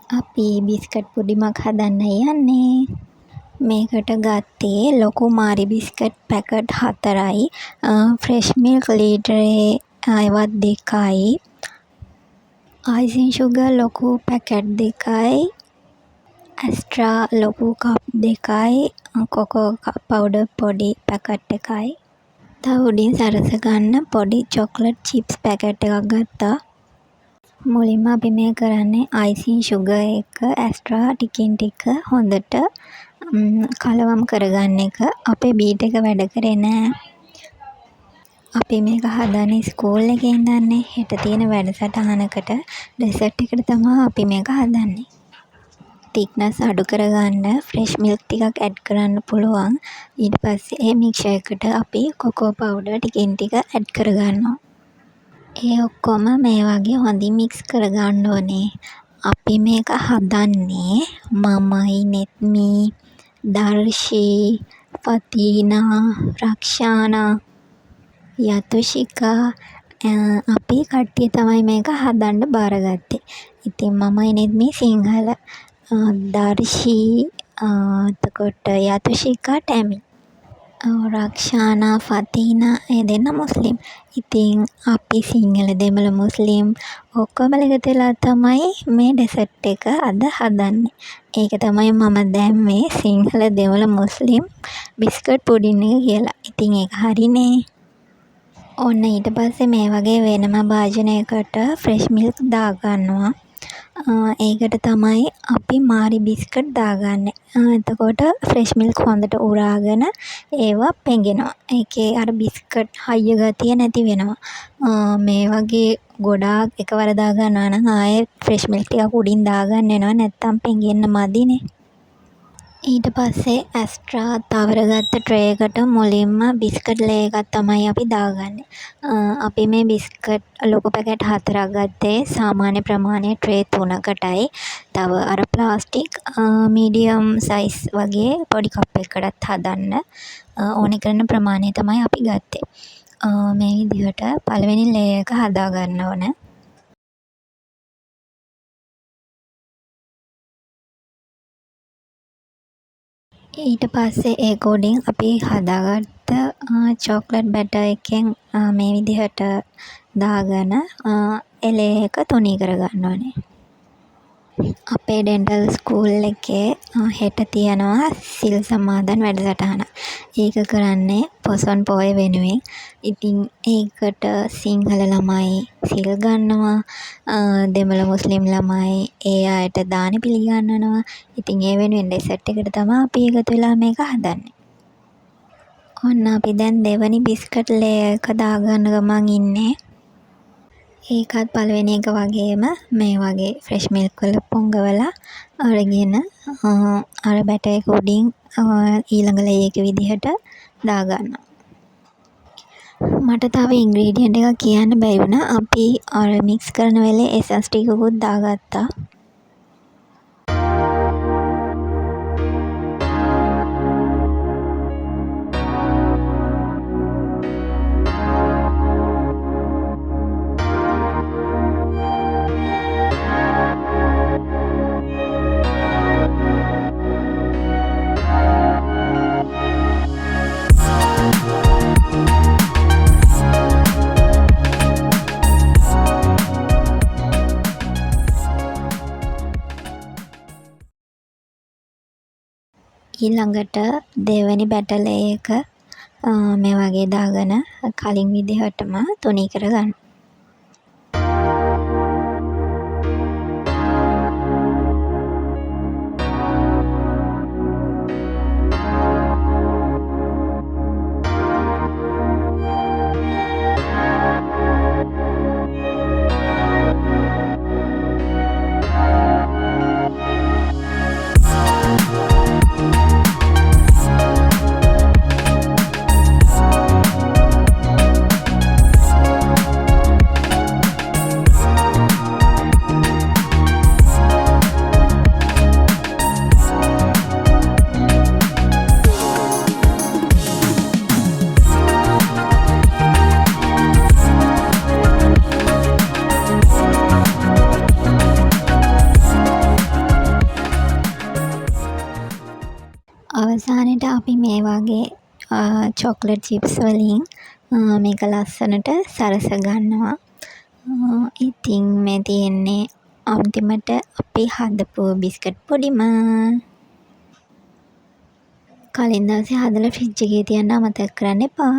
අපි බිස්කට් පුඩිමක් හදන්නයි යන්නේ. මේකට ගත්තේ ලොකු මාරි බිස්කට් පැකට් 4යි, ෆ්‍රෙෂ් මිල්ක් ලීටරේ ඒවත් 2යි, අයිසින් ෂුගර් ලොකු පැකට් 2යි, ඇස්ට්‍රා ලොකු කප් 2යි, කොකෝ පවුඩර් පොඩි පැකට් එකයි. තව උඩින් සරස ගන්න පොඩි චොක්ලට් චිප්ස් පැකට් එකක් ගත්තා. මුලින්ම අපි මේ කරන්නේ අයිසින් ෂුගර් එක ඇස්ට්‍රා ටිකින් ටික හොඳට කලවම් කරගන්න එක. අපේ බීට් එක වැඩ කරේ නෑ. අපි මේක හදන්නේ ස්කූල් එකේ ඉඳන්නේ. හෙට තියෙන වැඩසටහනකට ඩෙසර්ට් එකට තමා අපි මේක හදන්නේ. තික්නස් අඩු කරගන්න ෆ්‍රෙෂ් මිල්ක් ටිකක් ඇඩ් කරන්න පුළුවන්. ඊට පස්සේ ඒ මික්ස්චර් එකට අපි කොකෝ පවුඩර් ටිකින් ටික ඇඩ් කරගන්නවා. ඒ ඔක්කොම මේ වගේ හොඳින් මික්ස් කරගන්න ඕනේ. අපි මේක හදන්නේ මමයි, නෙත්මි, දර්ශී, ෆතීනා, රක්ෂානා, යතුෂිකා අපි කට්ටිය තමයි මේක හදන්න බාරගත්තේ. ඉතින් මමයි නෙත්මි සිංහල, දර්ශී, එතකොට යතුෂිකා ටැමිල්. රක්ෂානා, ෆතීනා ඒ දෙන්නා මුස්ලිම්. ඉතින් අපි සිංහල, දෙමළ, මුස්ලිම් ඔක්කොමලා එකතු වෙලා තමයි මේ ඩෙසර්ට් එක අද හදන්නේ. ඒක තමයි මම දැම්මේ සිංහල, දෙමළ, මුස්ලිම් බිස්කට් පුඩින් එක කියලා. ඉතින් ඒක හරිනේ. ඔන්න ඊට පස්සේ මේ වගේ වෙනම භාජනයකට ෆ්‍රෙෂ් මිල්ක් දාගන්නවා. ඒකට තමයි අපි මාරි බිස්කට් දාගන්නේ. එතකොට ෆ්‍රෙෂ් මිල්ක් හොඳට උරාගෙන ඒවා පෙඟෙනවා. ඒකේ අර බිස්කට් හයිය ගතිය නැති වෙනවා. මේ වගේ ගොඩාක් එකවර දාගන්නවා නම් ආයෙත් ෆ්‍රෙෂ් මිල්ක් ටිකක් උඩින් දාගන්න වෙනවා. නැත්තම් පෙඟෙන්න මදිනේ. ඊට පස්සේ ඇස්ට්‍රා තවරගත්ත ට්‍රේ එකට මුලින්ම බිස්කට් ලේයර් එකක් තමයි අපි දාගන්නේ. අපි මේ බිස්කට් ලොකු පැකට් 4ක් ගත්තේ සාමාන්‍ය ප්‍රමාණය ට්‍රේ 3කටයි. තව අර ප්ලාස්ටික් මීඩියම් සයිස් වගේ පොඩි කප් එකකටත් හදන්න ඕනේ කරන ප්‍රමාණය තමයි අපි ගත්තේ. මේ විදිහට පළවෙනි ලේයර් එක හදාගන්න ඕන. ඊට පස්සේ ඒක උඩින් අපි හදාගත්ත චොක්ලට් බැටර් එකෙන් මේ විදිහට දාගෙන ඒ ලේයර් එක තුනී කරගන්න ඕනේ. අපේ ඩෙන්ටල් ස්කූල් එකේ හෙට තියෙනවා සිල් සමාදන් වැඩසටහනක්. ඒක කරන්නේ පොසොන් පෝය වෙනුවෙන්. ඉතින් ඒකට සිංහල ළමයි සිල් ගන්නවා, දෙමළ මුස්ලිම් ළමයි ඒ අයට දානෙ පිළිගන්වනවා. ඉතින් ඒ වෙනුවෙන් ඩෙසර්ට් එකට තමා අපි එකතු වෙලා මේක හදන්නේ. ඔන්න අපි දැන් දෙවනි බිස්කට් ලේයර් එක දාගන්න ගමන් ඉන්නේ. ඒකත් පළවෙනි එක වගේම මේ වගේ ෆ්‍රෙෂ් මිල්ක් වල පොඟවලා අරගෙන අර බැටර් එක උඩින් ඊළඟ ලේයර් එක විදිහට දාගන්නවා. මට තව ඉන්ග්‍රීඩියන්ට් එකක් කියන්න බැරි වුණා. අපි අර මික්ස් කරන වෙලේ එසන්ස් ටිකකුත් දාගත්තා. ඊළඟට දෙවෙනි බැටර් ලේයර් එක මේ වගේ දාගෙන කලින් විදිහටම තුනී කරගන්න. අවසානෙට අපි මේ වගේ චොක්ලට් චිප්ස් වලින් මේක ලස්සනට සරස ගන්නවා. ඉතින් මේ තියෙන්නේ අන්තිමට අපි හදපු බිස්කට් පොඩිම. කලින් දවසේ හදලා ෆ්‍රිජ් එකේ තියන්න අමතක කරන්න එපා.